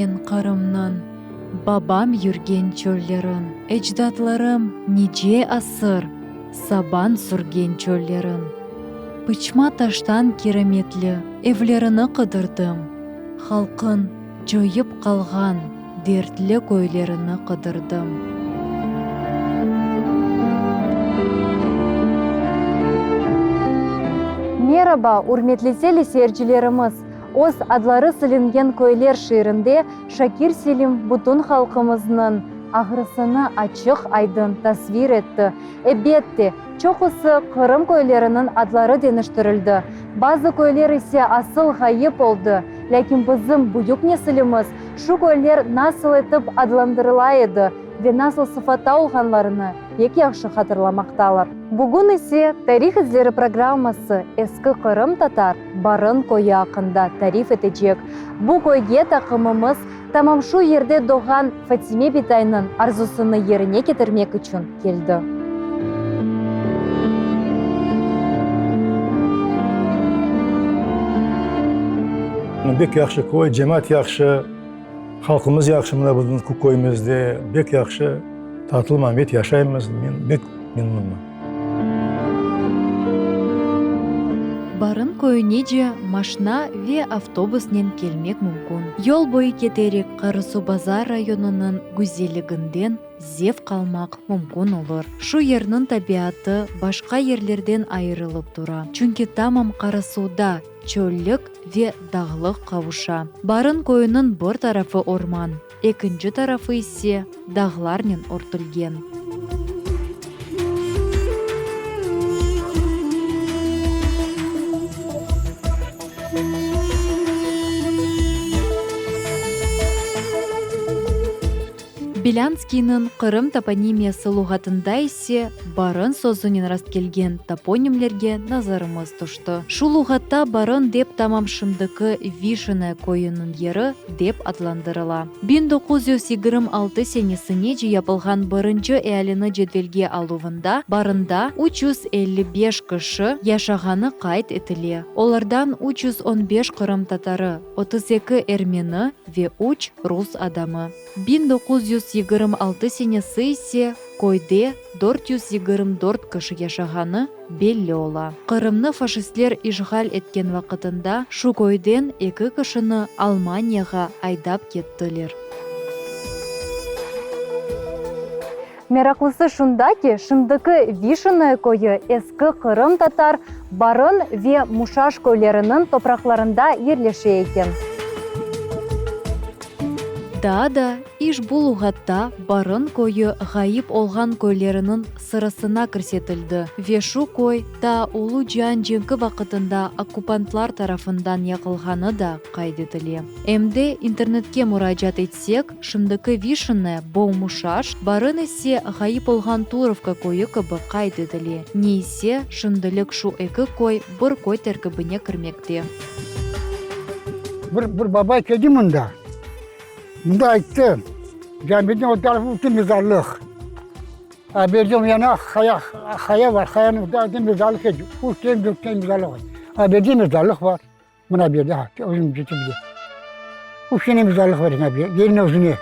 men Qırımnıñ, babam yürgen çöllerin, Ecdatlarım nice asır saban sürgen çöllerin, Pıçma taştan kirametli evlerini qıdırdım, Halqıñ coyıp qalğan dertli köylerini qıdırdım. Meraba, ürmetli teleseyircilerimiz! Öz Adları silingen köyler şiirinde Şakir Selim bütün halqımıznıñ ağrısını açıq-aydın tasvir etti. Ebette, çoqusı Qırım köyleriniñ adları deñiştirildi, bazı köyler ise asıl ğayıp oldı, lâkin bizim büyük nesilimiz şu köyler nasıl etip adlandırıla edi ve nasıl sıfatta olğanlarını pek yahşı hatırlamaqtalar. Bugün ise Tarih izleri programması eski qırımtatar Barın köyü aqqında tarif etecek. Bu köyge taqımımız tamam şu yerde doğğan Fatime bitaynıñ arzusını yerine ketirmek içün keldi. Bek yahşı köy, cemaat yahşı, halqımız yahşı, mına bizim köyümizde bek yahşı, tatlı-mambet yaşaymız, men bek memnunman. Barın köyünece maşna ve avtobusnen kelmek mümkün. Yol boyu keterek Qarasuvbazar rayonınıñ güzelliginden zevq almaq mümkün olur. Şu yerniñ tabiatı başqa yerlerden ayırılıp tura, çünki tamam Qarasuvda çöllük ve dağlıq qavuşa. Barın köyüniñ bir tarafı orman, ekinci tarafı ise dağlarnen örtülgen. Belânskiyniñ Qırım toponimiyası luğatında ise Barın sözünen rastkelgen toponimlerge nazarımız tüşti. Şu luğatta Barın dep tamam şimdiki Vişene köyüniñ yeri dep adlandırıla. 1926 senesinece yapılğan birinci ealini cedvelge aluvında Barında 355 kişi yaşağanı qayd etile, olardan 315 qırımtatarı, 32 ermeni ve üç rus adamı. 1926 senesi ise köyde 424 kişi yaşağanı belli ola. Qırımnı faşistler işğal etken vaqıtında şu köyden eki kişini Almaniyağa aydap kettiler. Meraqlısı şunda ki, şimdiki Vişenoye köyü eski qırımtatar Barın ve Muşaş köyleriniñ topraqlarında yerleşe eken. Daa da işbu luğatta Barın köyü ğayıp olğan köyleriniñ sırasına kirsetildi ve şu köy taa Ulu cian cenki vaqıtında okkupantlar tarafından yaqılğanı da qayd etile. Em de internetke muracaat etsek, şimdiki Vişene, bo Muşaş, Barın ise ğayıp olğan Turovka köyü kibi qayd etile. Ne ise, şimdilik şu eki köy bir köy terkibine kirmekte. Bir, bir babay keldi mında. Mında ayttı, caminiñ o tarafı bütün mezarlıq. A berdi yana qaya, qaya bar, qayanıñ o tarafında mezarlıq edi. Üçten, dörtten mezarlıq bar. A berdi mezarlıq bar. Mına berdi, ha, özüm cetibde. Üç tane mezarlıq bar eken, yerine özüne.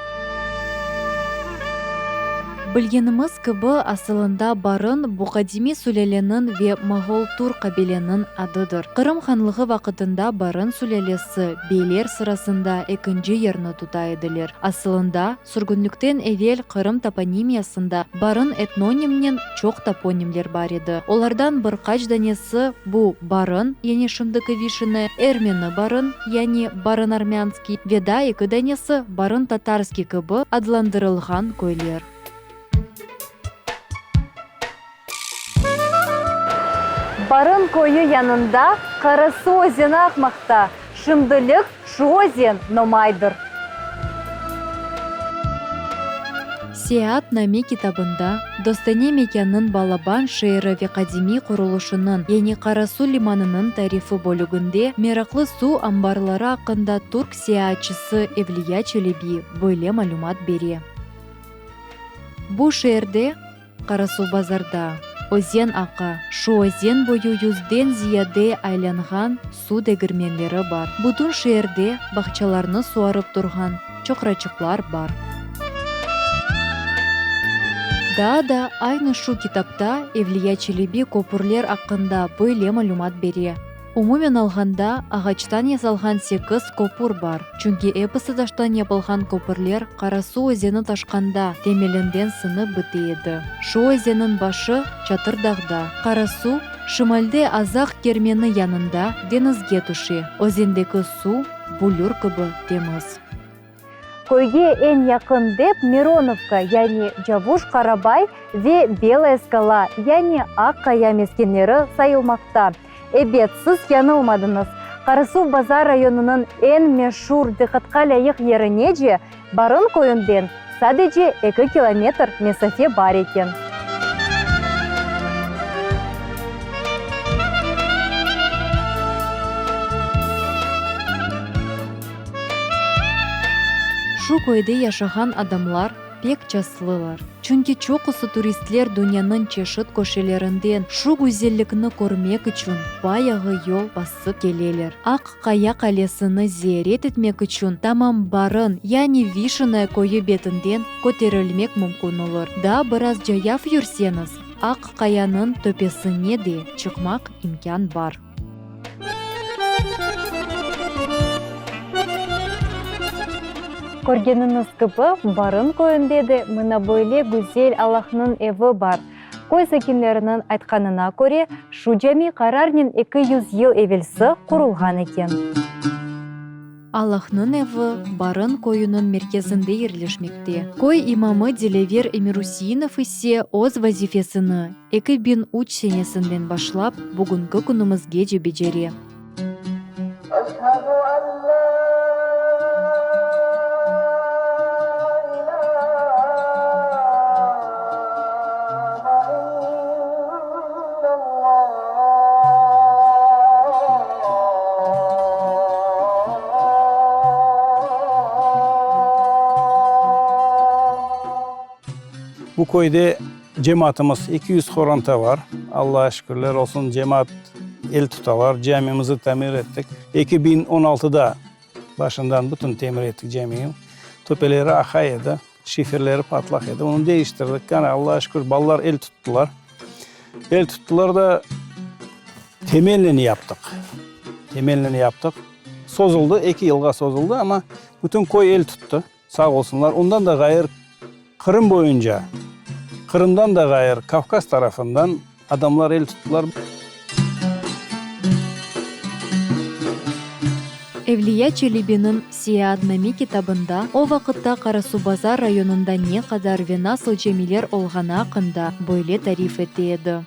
Bilgenimiz kibi, asılında Barın bu qadimiy sülâleniñ ve Moğol-Tur qabileniñ adıdır. Qırım hanlığı vaqıtında Barın sülâlesi beyler sırasında ekinci yerni tuta ediler. Asılında, Sürgünlikten evel Qırım toponimiyasında Barın etnonimnen çoq toponimler bar edi. Olardan bir qaç danesi bu Barın, yani şimdiki Vişine, Ermeni Barın, yani Barın Armânskiy ve daa eki danesi Barın Tatarskiy kibi adlandırılğan köyler. Barın köyü yanında Qarasu özeni aqmaqta. Şimdilik şu özen nomaydır. Seyaatname kitabında dostane mekânnıñ balaban şeeri ve qadimiy qurulışınıñ, yani Qarasu limanınıñ tarifi bölüginde meraqlı suv ambarları aqqında türk seyaatçısı Evliya Çelebi böyle malümat bere. Bu şeerde, Qarasuvbazarda. Özen aqa. Şu özen boyu yüzden ziyade aylanğan suv degirmenleri bar. Bütün şeerde bağçalarnı suvarıp turğan çoqraçıqlar bar. Daa da aynı şu kitapta Evliya Çelebi köpürler aqqında böyle malümat bere, Umumen alğanda, ağaçtan yasalğan sekiz köpür bar, çünki episi taştan yapılğan köpürler Qarasuv özeni taşqanda temelinden sınıp bite edi. Şu özenniñ başı Çatırdağda, Qarasuv, şimalde Azaq kermeni yanında deñizge tüşe. Özendeki suv büllür kibi temiz. Köyge eñ yaqın dep Mironovka, yani Cavuş Qarabay ve Belaya Skala, yani Aq Qaya meskenleri sayılmaqta. Ebet, siz yañılmadıñız, Qarasuvbazar rayonınıñ eñ meşur, diqqatqa lâyıq yerinece Barın köyünden sadece eki kilometr mesafe bar eken. Şu köyde yaşağan adamlar pek çaslılar, çünki çoqusı turistler dünyanıñ çeşit köşelerinden şu güzellikni körmek içün bayağı yol basıp keleler. Aq Qaya qalesini ziyaret etmek içün tamam Barın, yani Vişenoye köyü betinden köterilmek mümkün olur. Daa biraz cayav yürseñiz, Aq Qayanıñ töpesine de çıqmaq imkân bar. Körgeniñiz kibi, Barın köyünde de mına böyle güzel Allahnıñ evi bar. Köy sakinleriniñ aytqanına köre, şu cami qararnen 200 yıl evelsi qurulğan eken. Allahnıñ evi Barın köyüniñ merkezinde yerleşmekte. Köy imamı Dilever Emiruseinov ise öz vazifesini 2003 senesinden başlap bugünki künümizgece becere. Bu köyde cemaatımız 200 qoranta bar. Allağa şükürler olsun, cemaat el tutalar. Camimizni tamir ettik. 2016da başından bütün temir ettik camiyi. Töpeleri aqa edi, şiferleri patlaq edi. Onı deñiştirdik. Qana, Allağa şükür, balalar el tuttılar. El tuttılar da, temelnen yaptıq. Temelnen yaptıq. Sozuldı, eki yılğa sozuldı, amma bütün köy el tuttı. Sağ olsunlar. Ondan da ğayır Qırım boyunca, Qırımdan da ğayır Kavkaz tarafından adamlar el tuttılar. Evliya Çelebiniñ Seyaatname kitabında o vaqıtta Qarasuvbazar rayonında ne qadar ve nasıl camiler olğanı aqqında böyle tarif ete edi.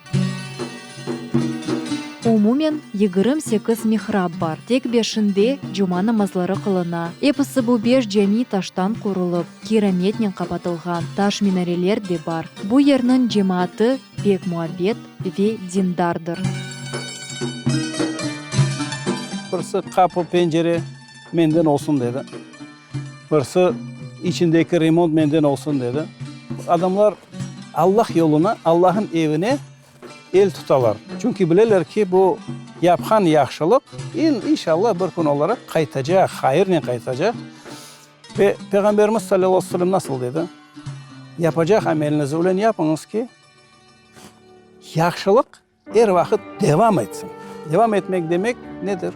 Umumen 28 mihrap bar, tek beşinde cuma namazları qılına. Episi bu beş cami taştan qurulıp, kirametnen qapatılğan, taş minareler de bar. Bu yerniñ cemaatı pek muabbet ve dindardır. Birisi qapı, pencere menden olsun dedi. Birisi içindeki remont menden olsun dedi. Adamlar Allah yoluna, Allah'ın evine el tutalar. Çünki bileler ki, bu yapqan yahşılıq, inşallah, bir kün olaraq qaytacaq, hayırnen qaytacaq. Ve Peyğamberimiz salâllahu aleyhi ve sellem nasıl dedi? Yapacaq ameliñizi öyle yapıñız ki, yahşılıq er vaqıt devam etsin. Devam etmek demek nedir?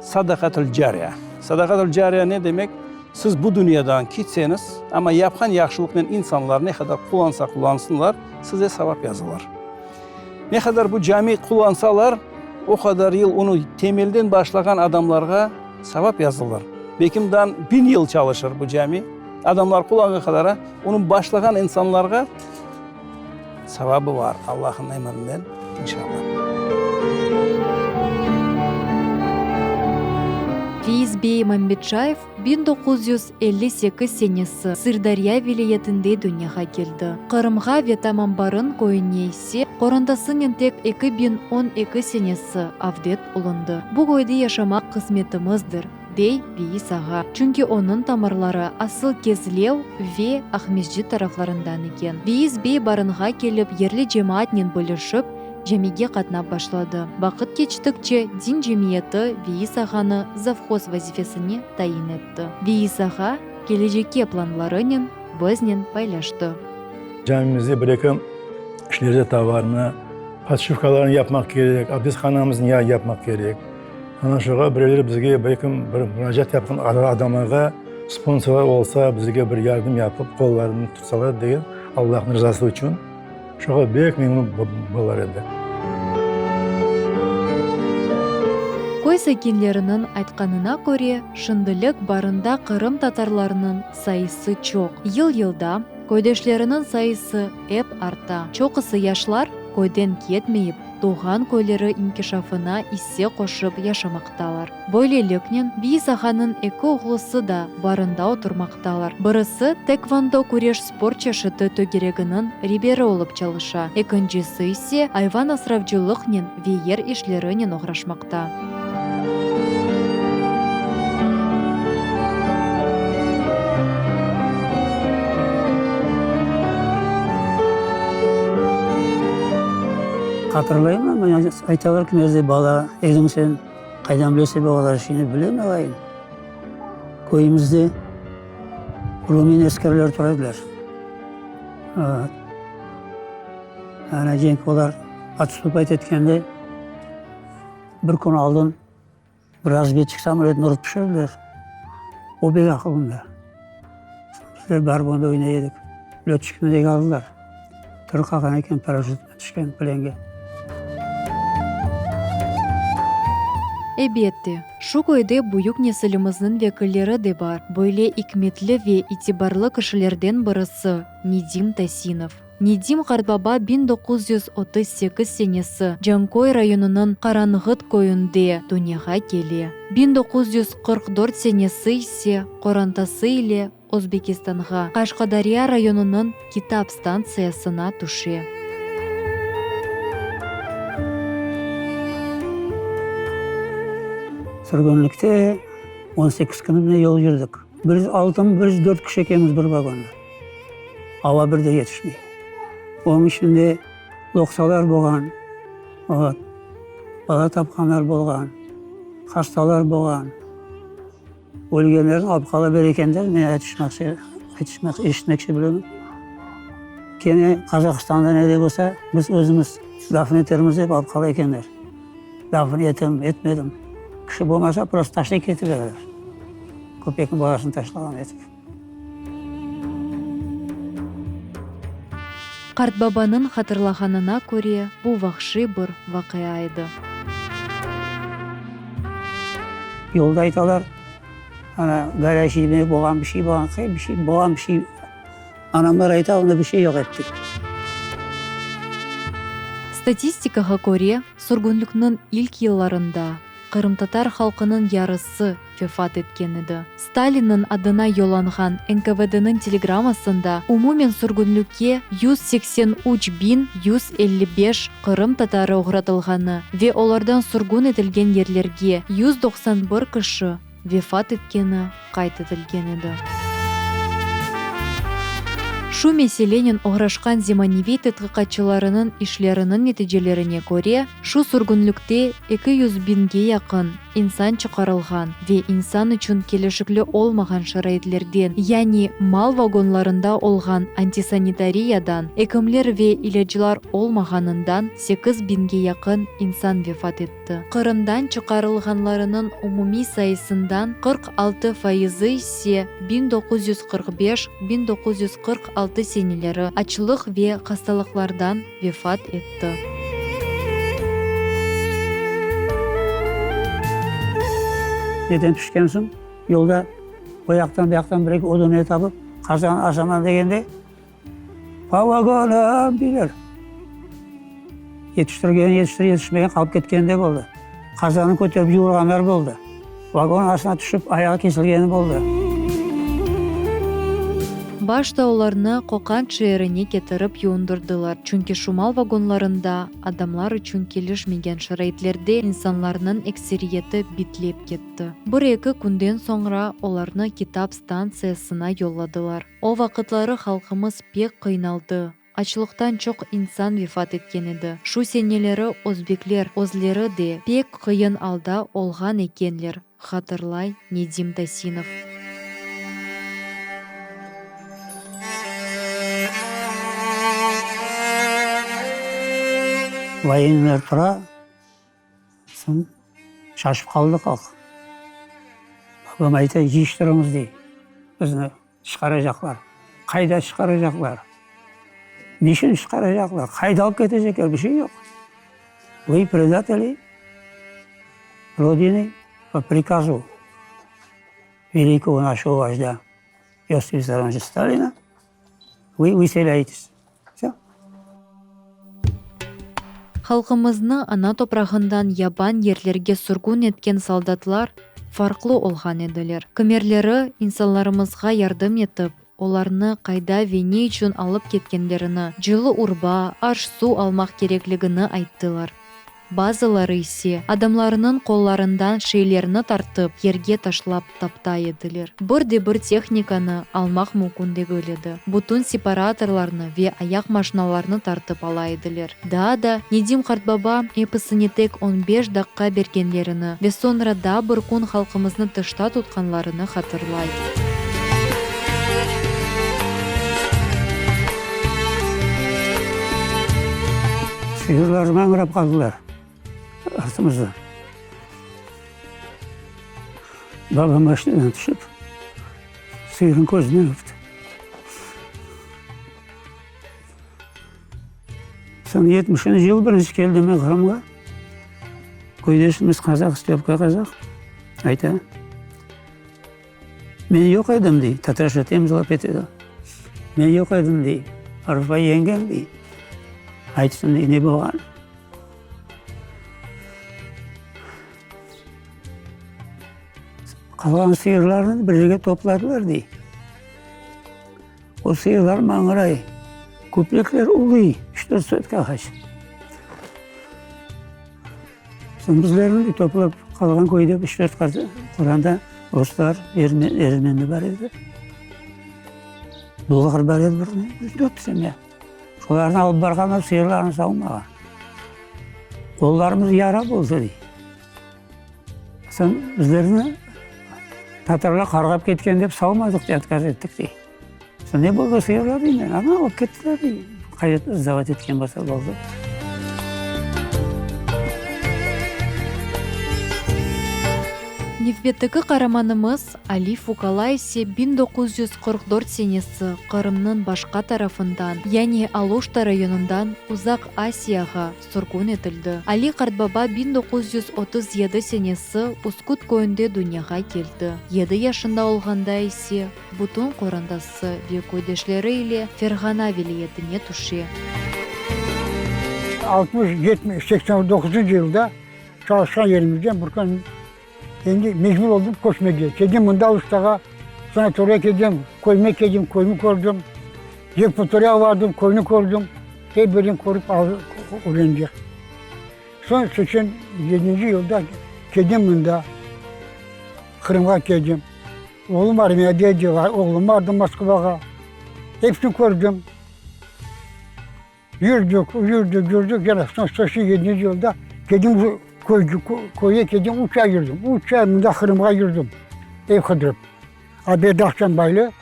Sadaqatül cariya. Sadaqatül cariya ne demek? Siz bu dünyadan ketseñiz, amma yapqan yahşılıqnen insanlar ne qadar qullansa qullansınlar, size savap yazılır. Ne qadar bu cami qullansalar, o qadar yıl onı temelden başlağan adamlarğa savap yazılır. Belkim daa biñ yıl çalışır bu cami, adamlar qullanğan qadar, onı başlağan insanlarğa Savabı bar, Allahnıñ emrinden, inşallah. Feyiz bey Mambetşayev 1958 senesi Sırdarya vilâyetinde dünyağa keldi. Qırımğa ve tamam Barın köyüne ise qorantasınen tek 2012 senesi avdet olundı. Bu köyde yaşamaq qısmetimizdir. dey Veis ağa, çünki onıñ tamırları asıl Kezlev ve Aqmescit taraflarından eken. Veis bey Barınğa kelip, yerli cemaatnen bilişip, camige qatnap başladı. Vaqıt keçtikçe, din cemiyeti Veis ağanı zavhoz vazifesine tayin etti. Veis ağa kelecekke planlarınen biznen paylaştı. Camimizde bir-eki işler de bar. Mına, podşivkalarnı yapmaq kerek, abdesthanamıznı yapmaq kerek. Ana şuğa birevler bizge belkim bir muracaat yapqan adamlarğa sponsorlar olsa, bizge bir yardım yapıp, qollarını tutsalar degen Allahnıñ rızası içün şuğa bek memnun bolar edik. Köy sakinleriniñ aytqanına köre, şimdilik Barında qırımtatarlarnıñ sayısı çoq. Yıl-yılda köydeşleriniñ sayısı ep arta. Çoqusı yaşlar köyden ketmeyip, Doğğan köyleri inkişafına isse qoşıp yaşamaqtalar. Böyleliknen, Biis ağanıñ eki oğlusı da barında oturmaqtalar. Birisi tekvondo küreş sport çeşiti tögereginiñ reberi olıp çalışa, ekincisi ise ayvan asravcılıqnen ve yer işlerinen oğraşmaqta. Hatırlayım, maña aytalar ki, merde bala ediñ sen, qaydan bilesiñ bu qadar şeyni? Bilem, ağayım. Köyümizde rumen askerleri tura ediler. Ana cenk olar otstupayt etkende bir kün aldın bir razvedçik samolötni urıp tüşürdiler. O bek aqılında. Bizler barıp onda oynay edik. Lötçikni de aldılar. Tiri qalğan eken, paraşütnen tüşken plenge. Elbette, şu köyde büyük nesilimizniñ vekilleri de bar. Böyle ikmetli ve itibarlı kişilerden birisi, Nedim Tasinov. Nedim qartbaba 1938 senesi Canköy rayonınıñ Qaranğıt köyünde dünyağa kele. 1944 senesi ise qorantası ile Özbekistanğa, Qaşqadarya rayonınıñ Kitap stantsiyasına tüşe. Sürgünlikte on sekiz kün ne yol yürdik. Bir yüz altı, bir yüz dört kişi ekenmiz bir vagonda. Ava bir de yetişmey. Onıñ içinde loqsalar bolğan, ot, bala tapqanlar bolğan, hastalar bolğan. Ölgenlerni alıp qala bere ekenler, men aytışmaqçı, aytışmaq, eşitmekçi bilemen. Kene Qazahistanda ne de bolsa, biz özümiz dafn etermiz dep alıp qala ekenler. Dafn etim, etmedim. Kişi bolmasa, prosto taşlay kete bereler. Köpekniñ balasını taşlağan etip. Qartbabanıñ hatırlağanına köre, bu vahşiy bir vaqia edi. Yolda aytalar, ana, gorâçiy ne bolğan, bir şey bolğan, qay bir şey, bolğan bir şey. Anamlar ayta, onda bir şey yoq edi, dey. Statistikağa köre, sürgünlikniñ ilk yıllarında qırımtatar halqınıñ yarısı vefat etken edi. Stalinniñ adına yollanğan NKVDniñ telegrammasında umumen sürgünlikke 183155 Qırım tatarı oğratılğanı ve olardan sürgün etilgen yerlerge 191 kişi vefat etkeni qayd etilgen edi. Şu meselenen oğraşqan zemaneviy tedqiqatçılarınıñ işleriniñ neticelerine köre, şu sürgünlikte 200 biñge yaqın insan çıqarılğan ve insan içün kelişikli olmağan şaraitlerden, yani mal vagonlarında olğan antisanitariyadan, ekimler ve ilâclar olmağanından sekiz biñge yaqın insan vefat etti. Qırımdan çıqarılğanlarınıñ umumiy sayısından 46 fayızı ise 1945, 1946 seneleri açlıq ve hastalıqlardan vefat etti. Neden tüşken soñ, yolda o yaqtan, bu yaqtan bir-eki odun tapıp, qazan asaman degende, Po vagonam deyler. Yetiştirgeni yetiştir, yetişmegen qalıp ketkeni de boldı. Qazanı köterip yuvurğanlar boldı. Vagon astına tüşip ayağı kesilgeni boldı. Başta olarnı Qoqand şeerine ketirip yuvundırdılar, çünki şumal vagonlarında adamlar içün kelişmegen şaraitlerde insanlarnıñ ekseriyeti bitlep ketti. Bir-eki künden soñra olarnı Kitap stantsiyasına yolladılar. O vaqıtları halqımız pek qıynaldı. Açlıqtan çoq insan vefat etken edi. Şu seneleri özbekler özleri de pek qıyın alda olğan ekenler, hatırlay Nedim Tasinov. Voyenler tura, soñ şaşıp qaldıq aq. Babam ayta, yıyıştırıñız dey, bizni. Çıqaracaqlar. Qayda çıqaracaqlar? Niçün çıqaracaqlar? Qayda alıp ketecekler? Bir şey yoq. Vı predateli Rodiny po prikazu velikogo našego vojdâ Iosif Vissarionoviça Stalina vı vıselâyetes. Vsö. Halqımıznı ana toprağından yaban yerlerge sürgün etken soldatlar farqlı olğan ediler. Kimerleri insanlarımızğa yardım etip, olarnı qayda ve ne içün alıp ketkenlerini, cıllı urba, aş-suv almaq kerekligini ayttılar. Bazıları ise adamlarnıñ qollarından şeylerni tartıp, yerge taşlap taptay ediler. Bir de bir tehnikanı almaq mümkün degil edi. Bütün separatorlarnı ve ayaq maşinalarnı tartıp ala ediler. Daa da Nedim qartbaba episine tek on beş daqqa bergenlerini ve soñra daa bir kün halqımıznı tışta tutqanlarını hatırlay. Sıyırlar mañrap qaldılar artımızda. Babam maşinadan tüşip, sıyırnıñ közünden öpti. Soñ yetmişinci yıl birinci keldim men Qırımğa. Köydeşimiz qazaq, Stepka qazaq, ayta. Men yoq edim, dey, tatarca temizlep ete. Men yoq edim, dey, Arfa yengem, dey, aytsın, dey, ne bolğan. Qalğan sıyırlarnı bir yerge topladılar, dey. O sıyırlar mañray, köpekler uluy, üç-dört sotka ağaç. Soñ bizlerni toplap qalğan köyde üç-dört qoranta ruslar, ermeni bar edi. Bulğar bar edi bir üç-dört semya. Şolarnı alıp barğanlar, sıyırlarnı savmağa. Qollarımız yara boldı, dey. Soñ bizlerni tatarlar qarğap ketken dep savmadıq, dey, otkaz ettik, dey. Soñ ne boldı sıyırlar deymen, ana alıp kettiler, dey. Qayda sdavat etken bolsa boldı. Nevbetteki qaramanımız Ali Fukala ise 1944 senesi Qırımnıñ başqa tarafından, yani Aluşta rayonından Uzaq Asiyağa sürgün etildi. Ali qartbaba 1937 senesi Üsküt köyünde dünyağa keldi. Yedi yaşında olğanda ise bütün qorantası ve köydeşleri ile Ferğana vilâyetine tüşe. Altmış, yetmiş, 80 doquzıncı yılda çalışqan yerimizden bir kün endi mecbur oldım köçmege. Keldim mında Aluştağa, sanatoriya keldim, köyüme keldim, köyüni kördim. Yevpatoriyağa bardım, köyüni kördim. Er birini körip ögrendik. Soñ 87 yılda keldim mında, Qırımğa keldim. Oğlum armiyada edi, oğlum bardı Moskvağa. Hepsini kördim. Yürdik, yürdik, yürdik, yana soñ 87 yılda keldim köyge keldim, üç ay yürdim. Üç ay mında Qırımğa yürdim, ev qıdırıp. Obed aqşambaylı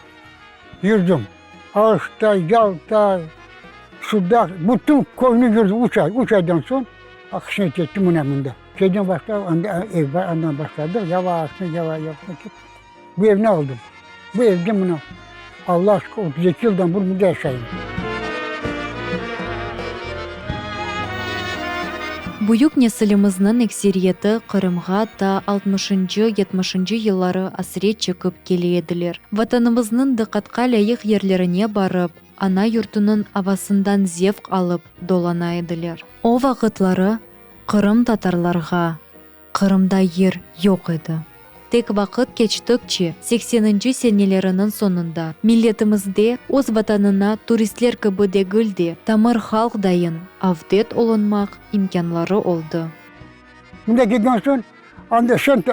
yürdim. Aluşta, Yalta, Sudaq, bütün köyni yürdim üç ay. Üç aydan soñ qısmet etti mına mında. Keldim başta, anda ev bar, andan başladıq, yavaştan, yavaş, yavaş bu evni aldım. Bu evde mına, Allağa şükür, 32 yıldan beri mında yaşayım. Büyük nesilimizniñ ekseriyeti Qırımğa ta altmışıncı, yetmişinci yılları asret çekip kele ediler. Vatanımıznıñ diqqatqa lâyıq yerlerine barıp, ana yurtunıñ avasından zevq alıp dolana ediler. O vaqıtları qırımtatarlarğa Qırımda yer yoq edi. Tek vaqıt keçtikçe, sekseninci seneleriniñ soñunda, milletimizde öz Vatanına turistler kibi degil de, tamır halq dayın avdet olunmaq imkânları oldı. Mında kelgen soñ, anda şen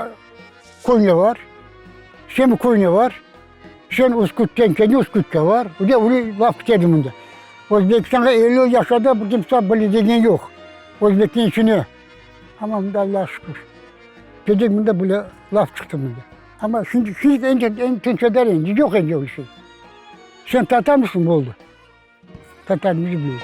köyne var, şem köyne var, şen Üskütten keldi, Üskütke var. Bir de öyle laf ketedi mında. Özbekistanğa 50 yıl yaşadı, bir kimse böyle degen yoq. Özbekniñ içine. Amma mında Allağa şükür. Dedik mında böyle laf çıqtı mında. Amma şimdi, şimdi endi, endi tınç eder endi, yoq endi öyle şey. Sen tatarmısıñ, boldı. Tatar ne bileyim.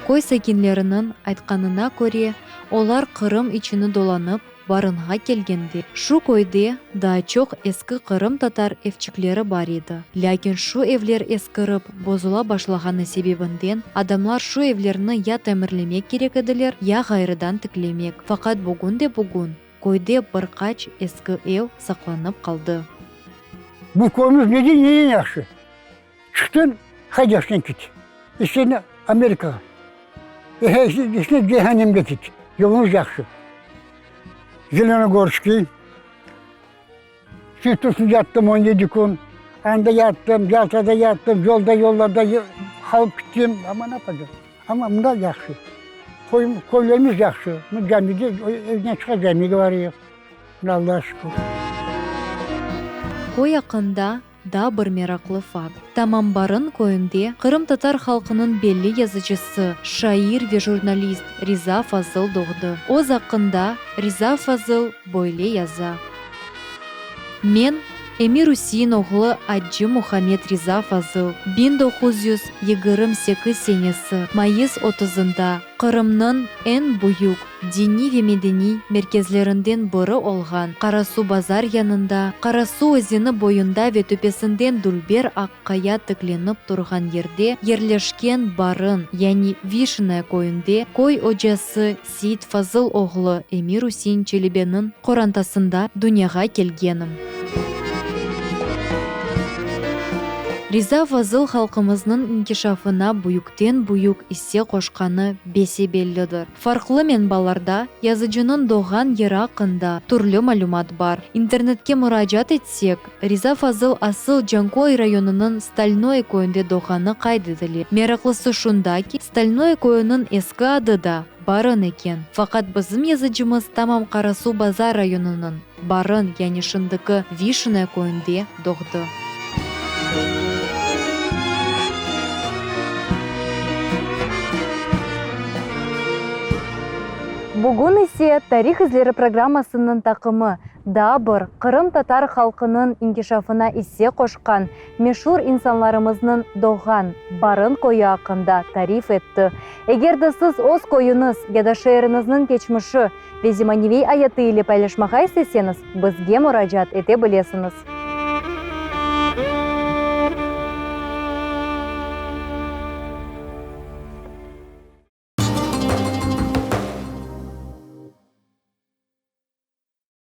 Köy sakinleriniñ aytqanına köre, olar Qırım içini dolanıp, Barınğa kelgende, şu köyde daa çoq eski qırımtatar evçikleri bar edi. Lâkin şu evler eskirip, bozula başlağanı sebebinden, adamlar şu evlerni ya tamirlemek kerek ediler, ya ğayrıdan tiklemek. Faqat bugün de bugün köyde bir qaç eski ev saqlanıp qaldı. Bu köyümiz neden neden yahşı? Çıqtın, haydaşnen kit. İstedin Amerikağa. İstedin cehennemge kit. Yolumız yahşı. Zelenogorskiy. Siz yattım 17 kün. Anda yattım, Yaltada yattım, yolda yollarda qalıp gittim. Amma ne yapacağım? Amma mında yahşı. Köy, köylerimiz yahşı. Camige, evden çıqa camige varıyıq. Allağa şükür. Köy aqqında Daa bir meraqlı fakt, tamam Barın köyünde qırımtatar halqınıñ belli yazıcısı, şair ve jurnalist Riza Fazıl doğdı. Öz aqqında Riza Fazıl böyle yaza, Men, Emir Üsein oğlu Accı Muhammed Riza Fazıl, 1928 senesi mayıs otuzında Qırımnıñ eñ büyük diniy ve medeniy merkezlerinden biri olğan Qarasuvbazar yanında, Qarasu özeni boyunda ve töpesinden dülber aq qaya tiklenip turğan yerde yerleşken Barın, yani Vişnâ köyünde köy ocası Seit Fazıl oğlu Emir Üsein Çelebeniñ qorantasında dünyağa kelgenim. Riza Fazıl halqımıznıñ inkişafına büyükten-büyük isse qoşqanı bese-bellidir. Farqlı menbalarda yazıcınıñ doğğan yeri aqqında türlü malümat bar. İnternetke muracaat etsek, Riza Fazıl asıl Canköy rayonınıñ Stalnoye köyünde doğğanı qayd etile. Meraqlısı şunda ki, Stalnoye köyüniñ eski adı da Barın eken. Faqat bizim yazıcımız tamam Qarasuvbazar rayonınıñ Barın, yani şimdiki Vişnoye köyünde doğdı. Bugün ise Tarih izleri programmasınıñ taqımı daa bir qırımtatar halqınıñ inkişafına isse qoşqan meşur insanlarımıznıñ doğğan Barın köyü aqqında tarif etti. Eger de siz öz köyüñiz ya da şeeriñizniñ keçmişi ve zemaneviy ayatı ile paylaşmağa isteseñiz, bizge muracaat ete bilesiñiz.